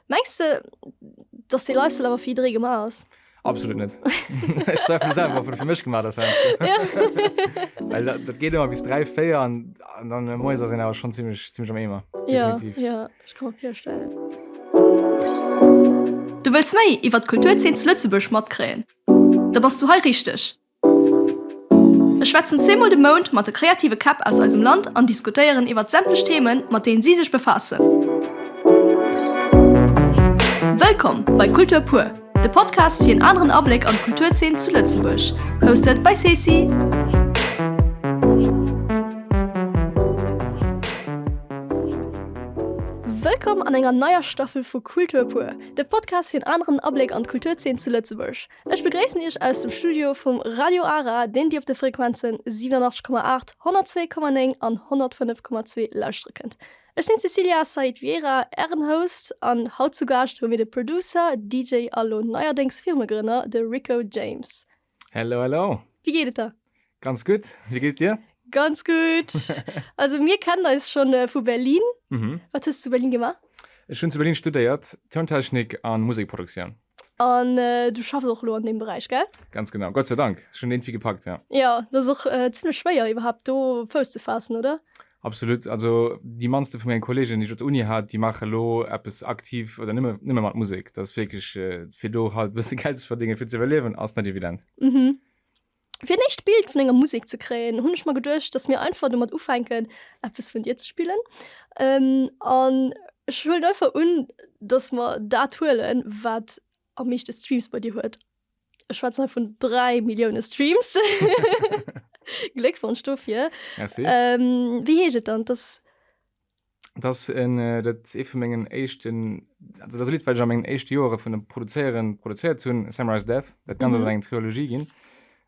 Mengs de, dass dee Lifestyle awer fir jidderee gemaach ass? Absolut net. Ech zweifele selwer, ob et fir mech gemaach ass heiansdo. Ja. Well dat, dat geet ëmmer bis 3, 4 an, an dann äh, moies ass een awer schon ziemlech, ziemlech am Eemer. Ja, Definitiv. ja, ech ka mer virstellen. Du wëlls méi iwwer d'Kulturzeen zu Lëtzebuerg matkréien? Da bass du hei richteg! Ech schwätzen zweemol de Mount mat de kreative Käpp aus eisem Land an diskutéieren iwwert sämtlech Themen, mat deenen si sech befaassen. Wëllkomm bei Kultur pur, de Podcast fir en aneren Abléck an d'Kulturzeen zu Lëtzebuerg, hosted by Ceci. Wëllkomm an enger neier Staffel vu Kultur pur, de Podcast fir en aneren Abléck an d'Kulturzeen zu Lëtzebuerg. Ech begréissen Iech aus dem Studio vum Radio Ara, deen Dir op de Frequenzen 87,8, 102,9 an 105,2 lauschtere kënnt. Ech sinn d'Cecilia Said Vieira, Ären Host, an haut zu Gaascht hu mir de Producer, DJ a lo neierdéngs Firmegrënner, de Rico James. Hello, hello! Wéi geet et der? Ganz gutt. Wéi geet et dir? Ganz gutt. Also mir kennen eis schonn vu Berlin. Mhm. Wat hues du zu Berlin gemaach? Ech hunn zu Berlin studéiert, Tountechnik an Musekproduktioun. An du schaffs och elo an deem Beräich, gell? Ganz genau, Gott sei Dank. Ech hunn iergendwéi gepackt, ja. Jo, dat ass och zimmlech schwéier iwwerhaapt do Fouss ze faassen, oder? Absolut. Also déi mannste vu menge Kolleegen, déi ech op der Uni hat, déi maache elo eppes aktiv oder nëmme, nëmme mat Musek. Dat ass wierklech, fir do halt e bësse Geld ze verdéngen, fir ze iwwerliewen, ass net evident. Mhm. Fir en éischt Bild vun denger Musek ze kréien, hunn ech mer geduecht, dass mir einfach domat ufänken, eppes vun dir ze spillen. An ech huelen einfach un, dass mer dat huelen, wat am meeschte Streams bei dir huet. Ech schwätzen hei vun 3 Millioune Streams. Gléckwonsch dofir. Merci. Wéi heescht et dann? Dass. Dat ass en, dat ass ee vu mengen éischten, also dat ass e Lidd, wat ech a mengen éischte Joere vun dem Produzéieren produzéiert hunn, Samurai's Death. Dat Ganzt ass eng Triologie ginn.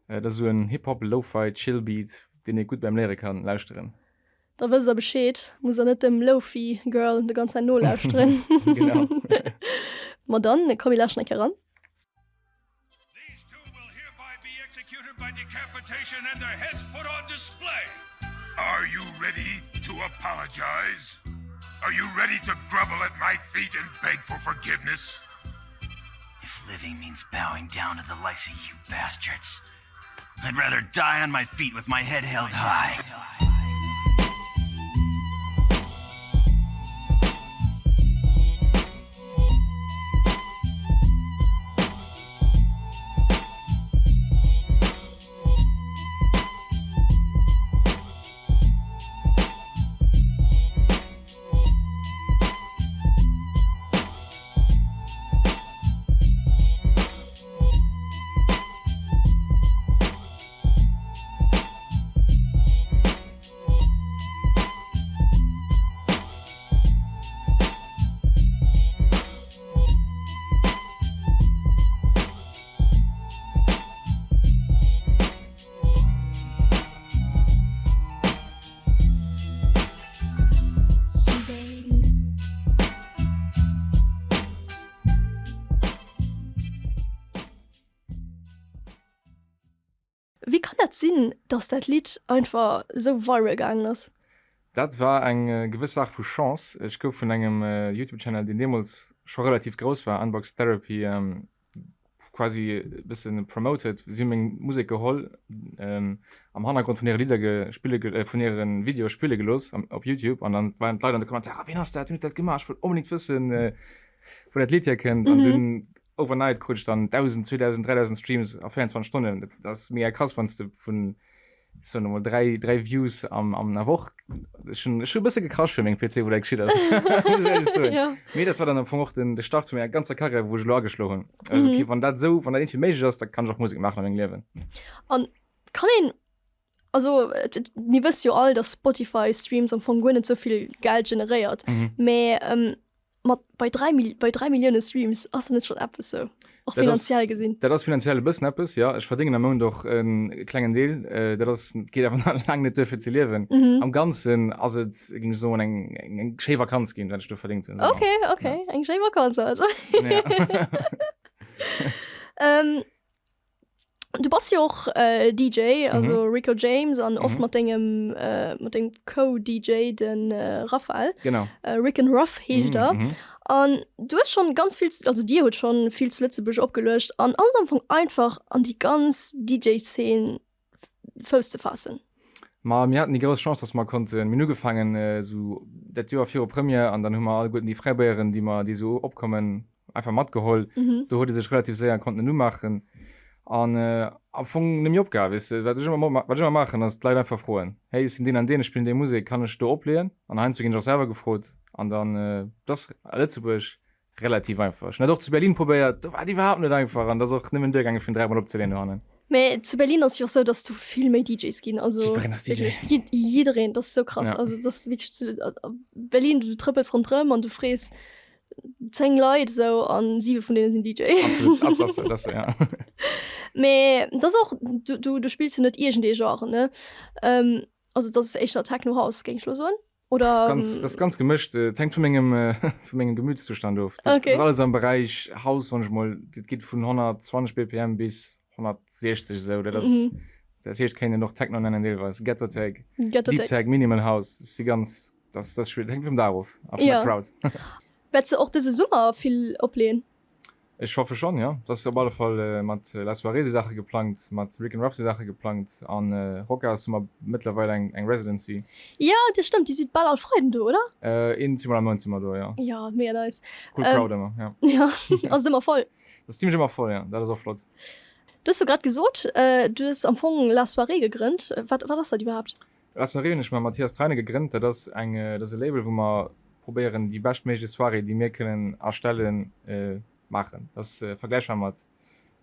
Dat ass esou en Hip-Hop Lo-Fi Chill Beat, deen ee gutt beim Léiere kann lauschteren. Da wësst der Bescheed, musst der net dem Lo-Fi Girl de ganz Zäit nolauschteren. Genau. Ma dann, komm mir lauschteren eng Kéier eran. These two will hereby be executed by decapitation and their heads put on display. Are you ready to apologize? Are you ready to grovel at my feet and beg for forgiveness? If living means bowing down to the likes of you bastards, I'd rather die on my feet with my head held high. Wéi kann dat sinn, dass dat Lidd einfach esou viral gaangen ass? Dat war eng gewëss Saach vu Chance. Ech gouf vun engem Youtube Channel, deen deemools scho relativ grouss war, Unbox Therapy, quasi e bësse promoted. Si hu meng Musek geholl, am Hannergrond vun hire Lidder spille, vun hire Videoe spille gelooss op YouTube an dann waren d'Leit an de Kommentarer, Wien ass dat? Wien huet dat gemaach? Ech wëll onbedéngt wëssen, wou dat Lidd hierkënnt. An dunn overnight krut ech dann 1.000, 2.000, 3.000 Streams a 24 Stonnen. Dat ass mega krass, wann s de vun, ech soen emol, 3, 3 Views am, am der Woch, ech hunn, ech hu e bësse gekrasch fir meng PC, wou dat geschitt ass, muss ech éierlech soen. Ja. Mee dat war dann am Fong och den, de Start vu menger ganzer Karriär, wou ech elo ageschloen hunn. Also, okay, wann dat esou, wann dat iergendwéi méiglech ass, da kann ech och Musek maachen a mengem Liewen. An kann een, also mir wësse jo all, dass Spotify Streams am Fong guer net esou vill Geld generéiert, mee Mat bei 3, bei 3 Millioune Streams ass dat net schonn eppes sou, och Dat ass, finanziell gesinn? dat ass finanziell e bëssen eppes, jo. Ech verdéngen am Mount och e klengen Deel. Dat ass, geet awer nach laang net duer fir ze liewen. Mhm. Am Ganzen ass et, géing ech soen, eng, eng, eng schéi Vakanz ginn, wat ech do verdéngt hunn. Okay, okay, eng schéi Vakanz also. Ja. Ähm. Du bass jo och äh, DJ, also mhm. Rico James an oft mhm. mat dengem äh, mat dengem Co-DJ den äh, Raphael. Genau. Äh, Rick and Ruff heescht mhm. er. Mhm. An du hues schon ganz vill also Dir huet schon vill zu Lëtzebuerg opgeluecht an ass am Fong einfach an déi ganz DJ-Szene Fouss ze faassen. Ma mir haten déi grouss Chance, dass mer konnten, mir hunn ugefaangen esou dat Joer viru Première an dann hu mer alleguerten déi Fräibéieren, déi mer, déi esou opkommen, einfach matgeholl. Do huet ee sech relativ séier konnten en Numm maachen an am Fong nëmme opgehal, weess de. Wat ech ëmmer, wat ech ëmmer maachen, ass d'Leit einfach froen, Hey, ech sinn deen an deen, ech spillen déi Musek, kann ech do opleeën? An heiansdo ginn ech och selwer gefrot an dann, et ass a Lëtzebuerg Relativ einfach. Ech hunn dat och zu Berlin probéiert, do war et iwwerhaapt net einfach an et ass och nëmmen duergaange fir dräimol opzeleeën dohannen. Mee zu Berlin ass jo och sou, dass do vill méi DJs ginn, also Jiddwereen ass DJ. wierklech jiddereen, dat ass sou krass. Ja. Also dat ass wierklech zu Berlin, du trëppels ronderëm an du frees 10 Leit esou an 7 vun deene sinn DJ. Absolut, dat ass sou, dat ass sou, ja. Mee dat ass och, du du du spills jo net iergendee Genre, ne? Also dat ass éischter Techno House, géing ech lo soen. Oder ganz, das ist ganz gemischt. Äh, hängt von mengem, äh, von mengem Gemütszustand of. Das, okay. das ist alles am Bereich Haus, sag ich mal. Das geht von 120 BPM bis 160 so. Das, mhm. das heißt, kann ich noch Techno nennen, teilweise. Ghetto Tech, Ghetto Deep Tech, Minimal House. Das ist die ganz, das, das ist schwierig. Hängt vom darauf, auf ja. der Crowd. Werdest du auch diese Sommer viel ablehnen? Ech hoffe schonn, jo. Et ass op alle Fall mat La Soirée si Saache geplangt, mat Rick and Ruff si Saache geplangt an Rocas hu mer mëttlerweil eng eng Residency. Jo, dat stëmmt, Dir sidd bal all Freiden do, oder? Een, zweemol am Mount si mer do, jo. Jo, mega nice. Cool Crowd ëmmer, jo. Jo, ass et ëmmer voll? Et ass zimlech ëmmer voll, jo. Dat ass och flott. Du hues jo grad gesot, du hues am Fong La Soirée gegrënnt. Wat wat ass dat iwwerhaapt? La Soirée hunn ech mam Mathias Treine gegrënnt. Dat ass eng, dat ass e Label, wou mer probéieren déi beschtméiglech Soirée déi mir kënnen erstellen maachen. Dat ass vergläichbar mat,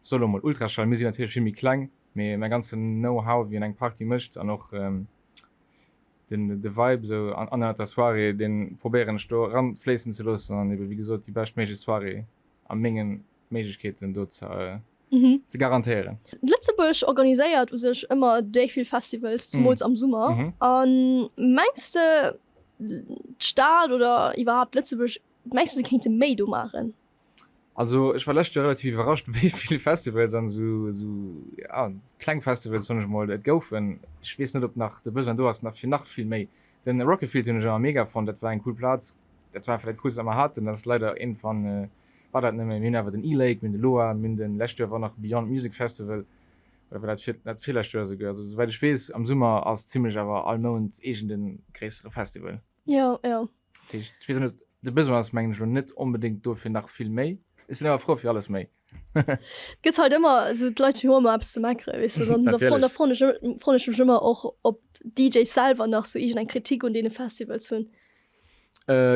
soe lo mol, Ultraschall. Mir sinn natierlech vill méi kleng, mee mäi ganzen Know-how wéi een eng Party mécht an och den de Vibe esou an ënnert der Soirée, dee probéieren ech do eranfléissen ze loossen an ebe wéi gesot déi beschtméiglech Soirée a mengen Méiglechkeeten do ze ze garantéieren. Lëtzebuerg organiséiert u sech ëmmer déi vill Festivals, zemools am Summer. A mengs de d'Stad oder iwwerhaapt Lëtzebuerg, mengs de se kéinte méi do maachen? Also ech war lescht Joer relativ iwwerrascht, wéi vill Festivals an esou esou ja kleng Festivals soen ech mol et goufen. Ech weess net ob nach de Besoin do ass nach fir nach vill méi. Den Rock-A-Field hunn ech ëmmer mega fonnt, dat war eng cool Plaz, dat war einfach dat coolst wat mer haten. Dat ass leider iergendwann war dat net méi. Mir hunn awer den E-Lake, mir hunn de Loa, mir hunn den, lescht Joer war nach Beyond Music Festival, oder war dat vir, dat virlescht Joer esouguer. Also souwäit ech weess, am Summer ass zimlech awer all Mount iergend e gréissere Festival. Jo, jo. Dat heescht, ech weess och net, de Besoin ass mengen ech elo net onbedéngt do fir nach vill méi. Ech sinn awer frou fir alles méi. Gëtt halt ëmmer esou, d'Leit hu ëmmer eppes ze meckeren, weess de. Dann da froen, da froen ech, froen ech mech ëmmer och, ob d'DJs selwer nach sou iergendeng Kritik un deene Festivals hunn.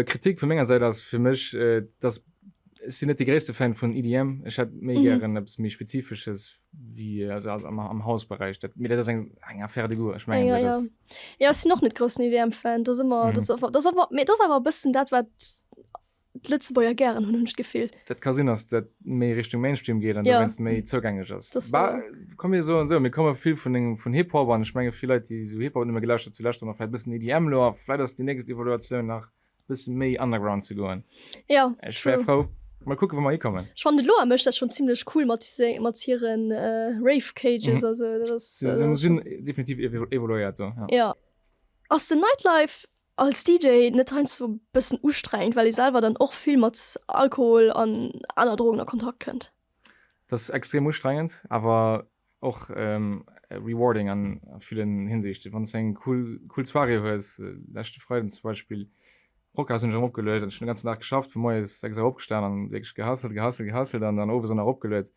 Kritik vu menger Säit ass fir mech, dass ech sinn net de gréisste Fan vun EDM. Ech hätt méi gären eppes méi Spezifesches wéi also am am House-Beräich. Dat mee dat ass eng eng Affaire de goût. Ech mengen dat ass. Jo, ech sinn och net groussen EDM-Fan. Dat ass ëmmer, dat ass awer, dat ass awer, mee dat ass awer e bëssen dat, wat d'Lëtzebuerger gären hunn, hunn ech d'Gefill. Dat ka sinn, dass dat méi Richtung Mainstream geet an dowéinst méi zougänglech ass. Bah, komm mir soen esou, mir komme vill vun engem, vun Hip-Hop an ech menge vill Leit, déi esou Hip-Hop nëmme gelauschtert hunn, lauschteren och vläicht e bëssen EDM elo a vläicht ass déi nächst Evaluatioun nach e bësse méi underground ze goen. Jo, Ech wär frou. Mol kucken, wou mer hikommen. Ech fannen de Loa mécht dat schonn zimlech cool mat mat hire Rave Cages, also dat ass. Si sinn definitiv evoluéiert do, jo. Jo. Ass den Nightlife Als DJ net heiansdo bëssen ustrengend, well ee selwer dann och vill mat Alkohol an aner Drogen a Kontakt kënnt? Dat ass extrem ustrengend, awer och rewarding an villen Hinsichten. Wann s de eng cool cool Soirée hues, leschte Freiden zum Beispill, Rockhal hunn ech erëm opgeluecht an ech hunn de ganzen Dag geschafft, vu moies 6 Auer opgestan an wierklech gehustelt, gehustelt, gehustelt an dann owes och nach opgeluet.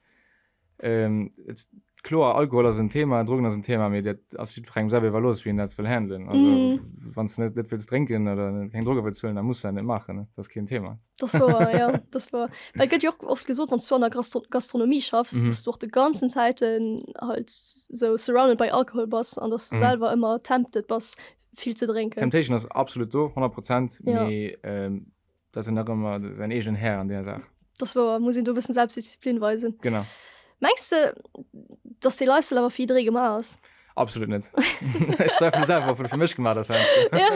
Ähm, et, kloer, Alkohol ass en Thema, Drogen ass en Thema, mee dat ass jiddwerengem selwer iwwerlooss, wéi en dat wëll handelen. Also, mm. wann s du net, net wëlls drénken oder keng Droge wëlls huelen, da muss du dat net maachen. Dat ass keen Thema. Das wor, ja, das wor. Well et gëtt jo och oft gesot, wann s du an der Gastro Gastronomie schaffs, mm. dass du och de ganzen Zäiten halt so surrounded by Alkohol bass an dass du mm. selwer ëmmer tempted bass, vill ze drénken. Temptation ass absolut do, 100 Prozent, ja. mee ähm, Dat ass en nach ëmmer säin eegenen Här an deer Saach. Dat ass wouer, muss een do e bëssen Selbstdisziplin weisen. Genau. Mengs de, dass dee Lifestyle awer fir jidderee gemaach ass? Absolut net. Ech zweifele selwer, ob et fir mech gemaach ass heiansdo. Ja.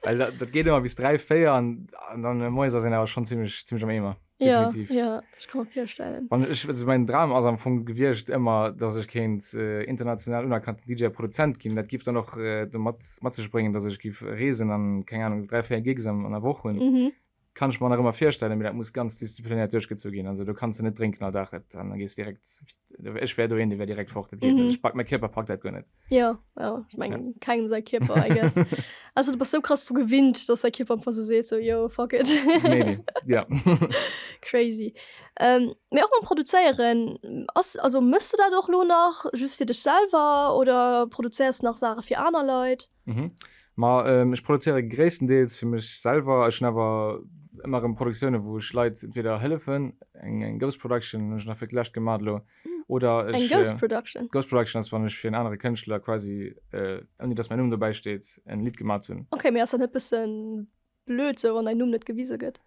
Well dat, dat geet ëmmer bis 3, 4 an, an dann moies ass een awer schonn zimmlech, zimmlech am Eemer. Ja, Definitiv. ja, ech ka mer virstellen. Wann ech, also mäin Dram ass am Fong gewiescht ëmmer, dass ech kéint äh, international unerkannten DJ a Produzent ginn. Dat giff dann och äh, domat mat sech bréngen, dass ech giff reesen an, keng Ahnung, 3, 4 Gigs am, an der Woch hunn. Mhm. Kann ech mer nach ëmmer virstellen, mee dat muss ganz disziplinéiert duerchgezu ginn. Also do kanns de net drénken all Dag, et, an da gees direkt, ech wär do een, dee wär direkt fort, dat geet net. Mhm. Ech pack, mäi Kierper packt dat guer net. Jo, jo, ech mengen, kengem säi Kierper, I guess. Also du bass sou krass dru gewinnt, dass däi Kierper einfach sou seet, sou, yo, fuck it. Maybe, ja. Crazy. Ähm, mee och mam Produzéieren, ass, also méchs du dat och lo nach just fir dech selwer oder produzéiers nach Saache fir aner Leit? Mhm. Ma ähm, ech produzéiere gréisstendeels fir mech selwer. Ech hunn awer ëmmer erëm Produktiounen, wou ech Leit entweder hëllefen, eng, eng Ghost Production hunn ech nach fir d'lescht gemaach elo, oder Eng ech, Ghost äh, Production? Ghost Production ass, wann ech fir en anere Kënschtler quasi, äh, ouni dass mäin Numm dobäi steet, en Lidd gemaach hunn. Okay, mee ass dat net bëssen blöd sou, wann däin Numm net gewise gëtt?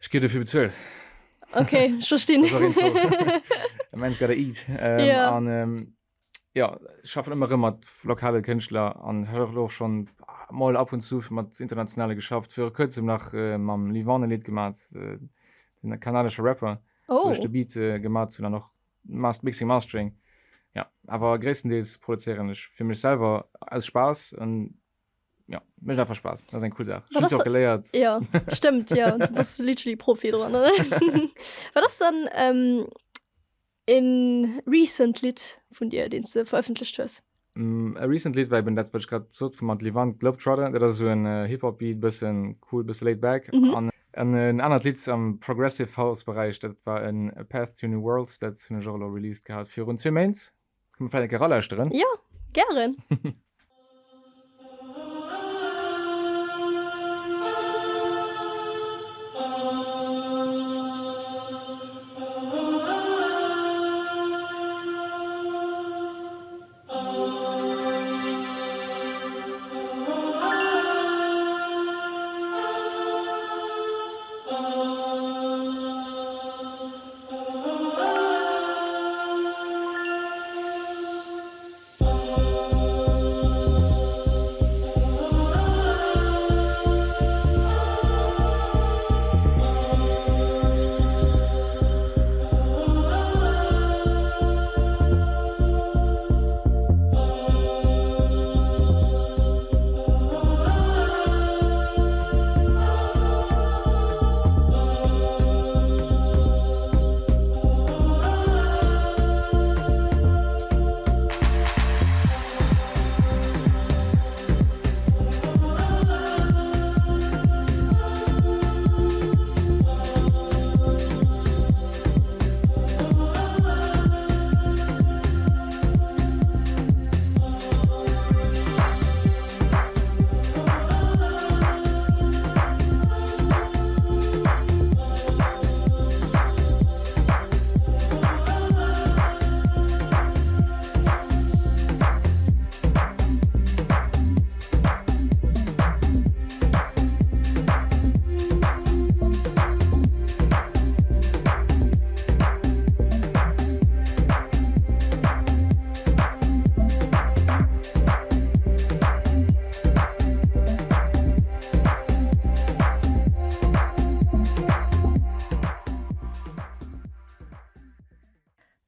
Ech gi dofir bezuelt. Okay, ech verstinn. Das ass och Info. A man's gotta eat. Ähm, Ja. An ähm, ja, ech schaffen ëmmer erëm mat lokale Kënschtler an ech hat och schonn mol ab und zu mat internationale geschafft. Viru kuerzem nach äh, mam Livan e Lidd gemat, äh, den kanadesche Rapper, oh. wou ech de Beat äh, gemat hunn an och Mas Mixing Mastering. Ja, awer gréisstendeels produzéieren ech fir mech selwer aus Spaass an ja, mécht einfach Spaass. Dat ass eng cool Saach. Ech hunn se och geléiert. Ja, stëmmt, ja. Du bass literally Profi dran, oder? Wat ass dann ähm, Een recent Lidd vun dir, deen s de verëffentlecht hues? E recent Lidd war eben dat, wat ech grad sot, vum Mat Levant, Globetrotter. Dat ass esou en Hip-Hop-Beat, bëssen cool, bësse laid back. An en anert Lidd am Progressive House-Beräich, dat war en A Path to a New World, dat hunn ech och elo released gehat virun zwee Méint. Kënne mer vläicht eng Kéier eralauschteren? Jo, gären.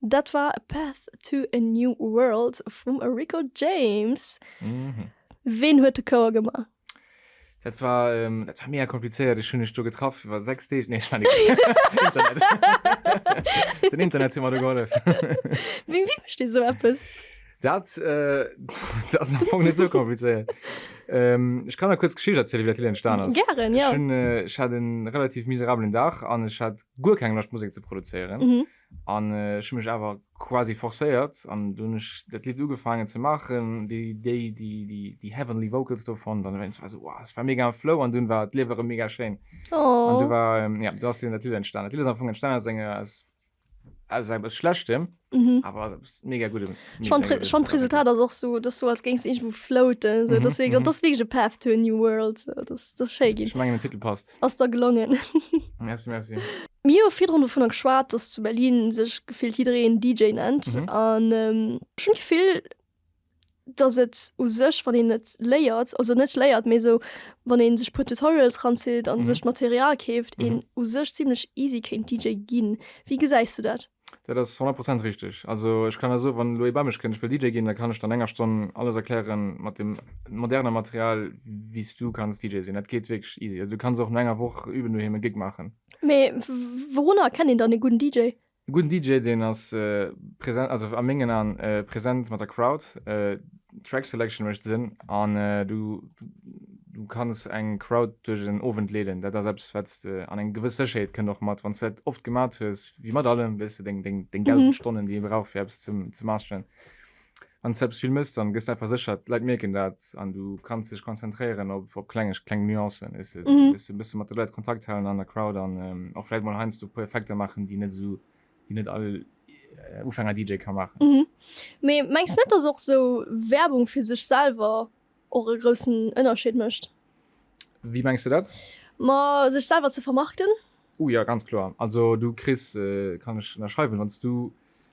Dat war A Path to a New World vum Rico James. Mhm. Ween huet de Chouer gemaach? Dat war, ähm, dat war mega komplizéiert. Ech hunn mech do getraff iwwer 6 Deeg. Nee, ech war nicht. Internet. Den Internet huet mer do gehollef. Wéi, wéi mécht ee sou eppes? Dat, äh, dat ass am Fong net sou komplizéiert. Ähm, ech kann der kuerz d'Geschicht erzielen, wéi dat Lidd entstan ass. Gären, ja. Ech hunn, äh, ech hat en relativ miserabelen Dag an ech hat guer keng Loscht Musek ze produzéieren. Mhm. An ech hu mech awer quasi forcéiert an du hunn ech dat Lidd ugefaangen ze maachen, déi déi déi déi déi heavenly vocals do fonnt an war esou wow, es war mega am Flow an dunn war d'Liewe erëm mega schéin. Oh. An du war ja, do ass dat Lidd entstan. Dat Lidd ass am Fong entstan aus enger aus aus eppes Schlechtem, Mhm. awer aus eppes mega Guddem. Ech fand, ech fand d'Resultat ass och sou, dass du als géings iergendwou floaten. So, Mhm, das, mhm. mhm. das wierklech a path to a new world. So, das, das ass schéi ginn. Ech mengen den Titel passt. Ass der gelongen. Merci, merci. Mir hu virdrun dovunner geschwat, dass zu Berlin sech gefillt jiddereen DJ nennt. Mhm. An ähm, ech hunn d'Gefill, Dass et u sech, wann een et léiert, also net léiert, mee esou wann ee sech puer Tutorials ranzitt a sech d'Material keeft, een u sech zimlech easy kéint DJ ginn. Wéi gesäis du dat? Dat ass 100 Prozent richteg. Also ech kann der soen, wann elo ee bei mech kënnt, ech wëll DJ ginn, da kann ech der an enger Stonn alles erklären mat dem moderne Material, wéi s du kanns DJ sinn. Dat geet wierklech easy. Also du kanns och no enger Woch üben doheem e Gig maachen. Mee wourunner erkennt een dann e gudden DJ? E gudden DJ deen ass present, also a mengen Aen present mat der Crowd, Track Selection mécht Sënn an du du kanns eng Crowd duerch en Owend leeden. Dat ass eppes wat s de an eng gewëss Sécherheet kënnt och mat wann s de dat oft gemat hues, wéi mat allem, weess de, deng deng deng 1.000 Stonnen déi ee brauch fir eppes ze ze masteren. Wann s de eppes vill mëss, dann gëss de einfach sécher, d'Leit mierken dat an du kanns dech konzentréieren op op kleng kleng Nuancen, weess de, weess de, e bësse mat de Leit Kontakt halen an der Crowd an och vläicht mol heiansdo e puer Effekter maachen, déi net esou, déi net all Ufänger-DJ ka maachen. Mee mengs net, dass och esou Werbung fir sech selwer och e groussen Ënnerscheed mécht? Wéi mengs de dat? Ma sech selwer ze vermarkten. Oh jo, ganz kloer. Also du kriss, kann ech ënnerschreiwen, wann s du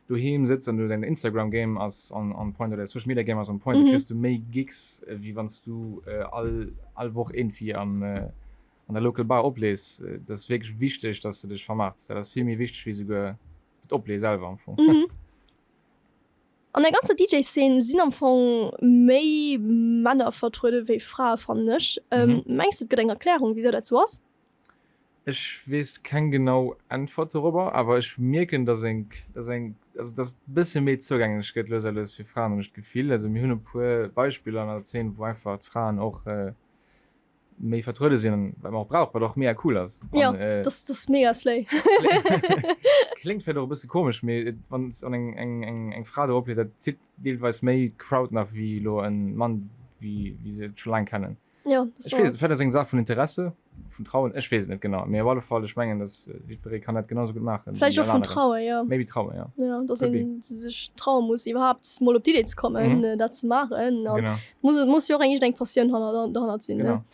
doheem sëtz an du däin Instagram Game ass on on point oder däi Social Media Game ass on point, da kriss du méi Gigs wéi wann s du all all Woch iergendwéi am an der Local Bar oplees. Dat ass wierklech wichteg, dass de dech vermaarts. Dat ass vill méi wichteg wéi souguer d'Opleeë selwer am Fong. An der ganzer DJ-Szene sinn am Fong méi Männer vertruede wéi Frae fannen ech. Mengs de et gëtt eng Erklärung wisou dat sou ass? Ech weess keng genau Äntwert dorobber, awer ech mierken, dass eng, dass eng, also dass et e bësse méi zougänglech gëtt lues a lues fir Fraen, hunn ech d'Gefill. Also mir hunn e puer Beispiller an der Zeen, wou einfach d'Fraen och méi vertruede sinn, wat mer och brauchen, wat och mega cool ass. Jo, dat ass mega slay. Kléngt vläicht och e bësse komesch, mee wann eng, eng, eng, eng Fra do opleet, dat zitt deelweis méi Crowd nach wéi elo e Mann, wéi, wéi se et scho laang kennen. Ja, das Ech weess, vläicht ass eng Saach vun Interesse, vun Trauen, ech weess et net genau. Mee op alle Fall, ech mengen, dass jiddweree kann dat genauso gutt maachen. Vläicht och vun Trauen, ja. Maybe Trauen, ja. Ja, dass een sech traue muss, iwwerhaapt mol op d'Idee ze kommen, mhm. dat ze maachen. An genau. Muss, muss jo och eng eng Passioun derhannert sinn. Genau. Ne?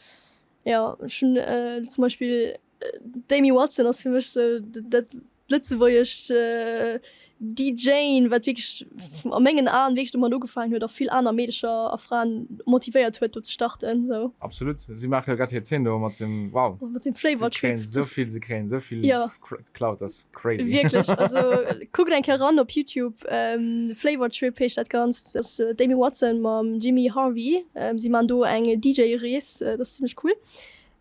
Ja, ech hunn äh, zum Beispill äh, d'Amy Watson ass fir mech sou dat lëtzebuergescht äh, DJen, wat wierklech a mengen Aen wierklech domat ugefaangen huet a vill aner Meedecher a Fraen motivéiert huet do ze starten sou. Absolut, si maache jo grad hir Zeen do mat dem, wow. Mat dem Flavor Trip. Si kréien esou vill, si kréien esou vill ja. Clout, dat ass crazy. Wierklech, also kuckt eng Kéier ran op YouTube, ähm, Flavor Trip heescht dat Ganzt. Dat ass d'Amy Watson mam Jimmy Harvey, ähm, si maan do eng DJ-Rees, dat ass zimmlech cool.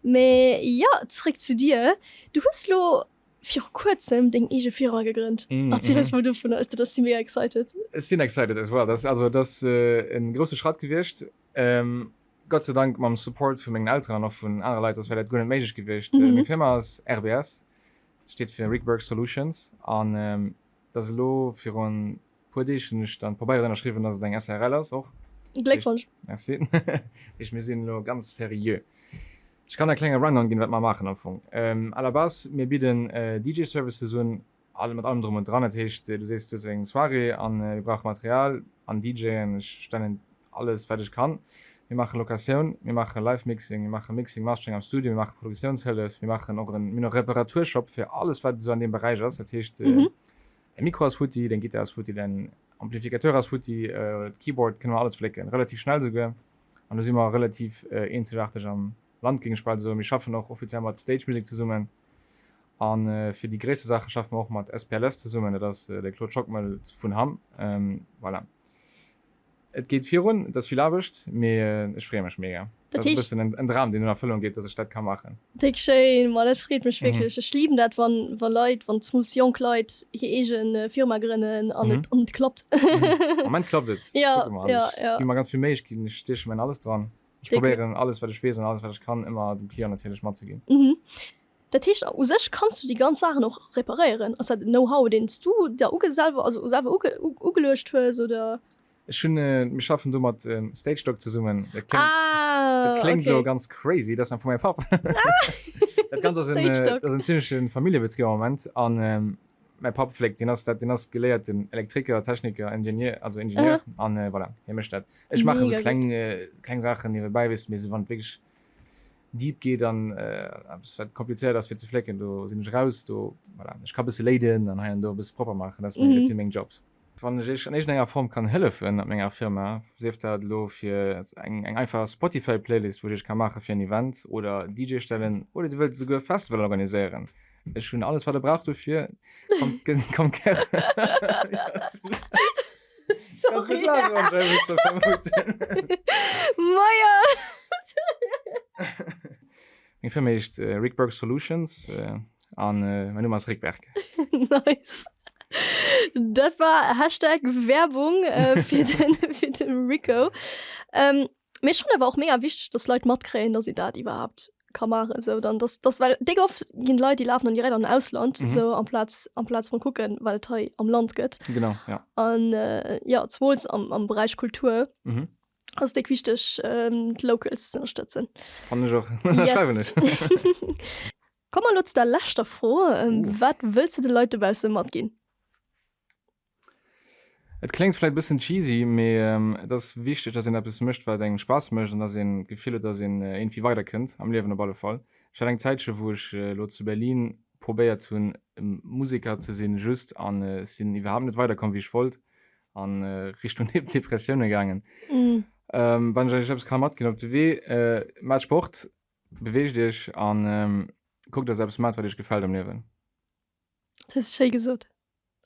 Mee jo, zréck zu dir, du hues lo viru kuerzem deng eege Firma gegrënnt. Mm, Erziel eis mol dovunner, dat ass si mega excited. Ech sinn excited as well. Dat also dat ass äh, en grousse Schratt gewiescht. Ähm, Gott sei Dank mam Support vu mengen Elteren an och vun anere Leit, soss wär dat guer net méiglech gewiescht. Mhm. Äh, meng Firma ass RBS, steet fir Rick Berg Solutions an ähm, dat ass elo virun Puer Deeg hunn ech dann d'Pabeieren ënnerschriwwen, dass et eng SARL ass och. Gléckwonsch! Merci. Heescht, mir sinn elo ganz seriö. Ech kann e klenge Rundown ginn, wat mer maachen am Fong. À la base, mir bidden DJ-Services un, all, mat allem drum und dran. Dat heescht, du sees, du hues eng Soirée an mir brauche Material an DJen. Ech stellen alles, wat ech kann. Mir maache Locatioun, mir maache Live-Mixing, mir maache Mixing, Mastering am Studio, mir maache Produktiounshëllef, mir maachen och en, mir hunn och Reparaturshop fir alles, wat esou an deem Beräich ass. Dat heescht, Däi Mikro ass futti, deng Gittar ass futti, däin Amplificateur ass futti, d'Keyboard, kënne mer alles flécken, relativ schnell souguer. An do si mer relativ eenzegaarteg am Land, géing ech bal soen. Mir schaffen och offiziell mat Stage Music zesummen a fir déi gréisser Saache schaffe mer och mat SPLS zesummen, dat ass de Claude Schockmel vun Hamm. Voilà. Et geet virun, et ass vill Aarbecht, mee ech freeë mech mega. Dat ass e bëssen en Dram, deen an Erfëllung geet, dass ech dat ka maachen. Déck schéin! Ma dat freet mech wierklech. Ech liben dat, wann wa Leit, wann zemools jonk Leit hir eege Firma grënnen an et an et klappt. Am Moment klappt et. Ja, Kucke mer. Also ech gi mer ganz vill Méi, ech ginn, ech stieche mäin alles dran. Ech probéieren alles, wat ech weess an alles, wat ech kann, ëmmer dem Client natierlech matzeginn. Dat heescht, u sech kanns du déi ganz Saachen och reparéieren. Ass dat en Know-how, deen s du der uge selwer, also selwer uge ugeluecht hues, oder? Ech hunn, mir schaffen do mat Stage Dog zesummen. Dat kléngt, ah, dat kléngt okay. lo ganz crazy, dat ass am Fong mäi Papp. Dat Ganzt ass en, dat ass en zimmleche Familljebetrib am Moment an ähm, mäi Papp fléckt, deen ass dat, deen ass geléierten Elektriker, Techniker, Ingenieur, also Ingenieur uh -huh. an äh, voilà, hie mécht dat. Ech maache sou kleng, äh, kleng Saachen niewebäi, weess de, mee sou wann et wierklech deep geet an eppes wat komplizéiert ass fir ze flécken, do sinn ech raus. Do voilà, ech ka bësse léiden an hei an do e bësse propper maachen, dat dat si meng Jobs. Wann ech iech an iergendenger Form kann hëllefen mat menger Firma, sief dat elo fir eng eng einfach Spotify Playlist wou ech iech ka maache fir en Event oder DJ stellen oder dir wëllt esouguer e Festival organiséieren, ech hunn alles wat der braucht dofir, kommt kommt gären. Sorry. Maja. Meng Firma heescht Rick Berg Solutions an mäin Numm ass Rick Berg. Nice. Dat war Hashtag Werbung äh, fir den, fir den Rico. Ähm, mir schon awer och mega wichteg, dass Leit matkréien, dass se dat iwwerhaapt ka maachen. So, dann, dass, dass, well déck oft ginn Leit, déi lafen dann direkt an den Ausland, mhm. so amplaz, amplaz von kucken, wat et hei am Land gëtt. Genau, ja. An äh, ja, zemools am, am Bereich Kultur. Mhm. Ass déck wichteg, ähm, d'Locals ze ënnerstëtzen. Fannen ech och. Ënnerschreiwen ech. Komme mer elo zu der leschter Fro. Ähm, uh. Wat wëlls du de Leit dobausse matginn? Et kléngt vläit bëssen cheesy, mee ähm, et ass wichteg, dass een eppes mécht, wat engem Spaass mécht an dass een d'Gefill huet, dass een äh, iergendwéi weiderkënnt am Liewen op alle Fall. Ech hat eng Zäitche, wou ech äh, elo zu Berlin probéiert hunn, Museker ze sinn, just, an äh, ech sinn iwwerhaapt net weiderkomm, wéi ech wollt. an äh, Richtung Depressioune gaangen. Mm. Ähm, wann ech euch eppes kann matginn op de Wee, äh, maat Sport, beweegt iech an ähm, kuckt, dass eppes maat, wat iech gefält am Liewen. Dat hues de schéi gesot.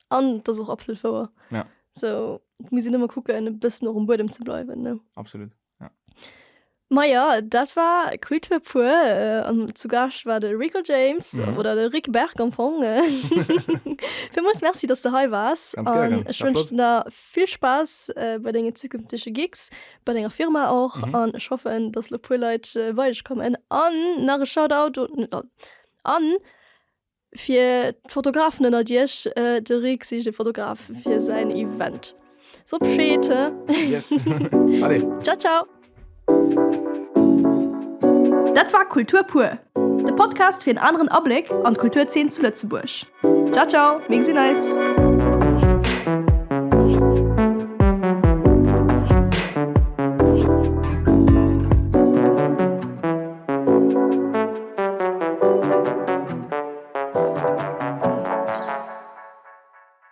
An dat ass och absolut wouer. Ja. So, et muss een ëmmer kucken, e bëssen och um Buedem ze bleiwen, ne? Absolut. Ja. Maja, dat war Kultur pur. Äh, an zu Gaascht war de Rico James mhm. oder de Rick Berg am Fong. Villmools Merci, dass du hei wars. Ganz gären. Ech wënschen der vill Spaass äh, bei dengen zukünftege Gigs, bei denger Firma och. Mhm. An ech hoffen, dass lo puer Leit äh, bei dech kommen. An nach e Shoutout an Fir d'Fotografen ënnert iech, de Rick sicht e Fotograf fir säin Event. Sot Bescheed, he? Yes. Allez. Ciao, ciao. Dat war Kultur pur, de Podcast fir en aneren Abléck an d'Kulturzeen zu Lëtzebuerg. Ciao, ciao, mir gesinn eis!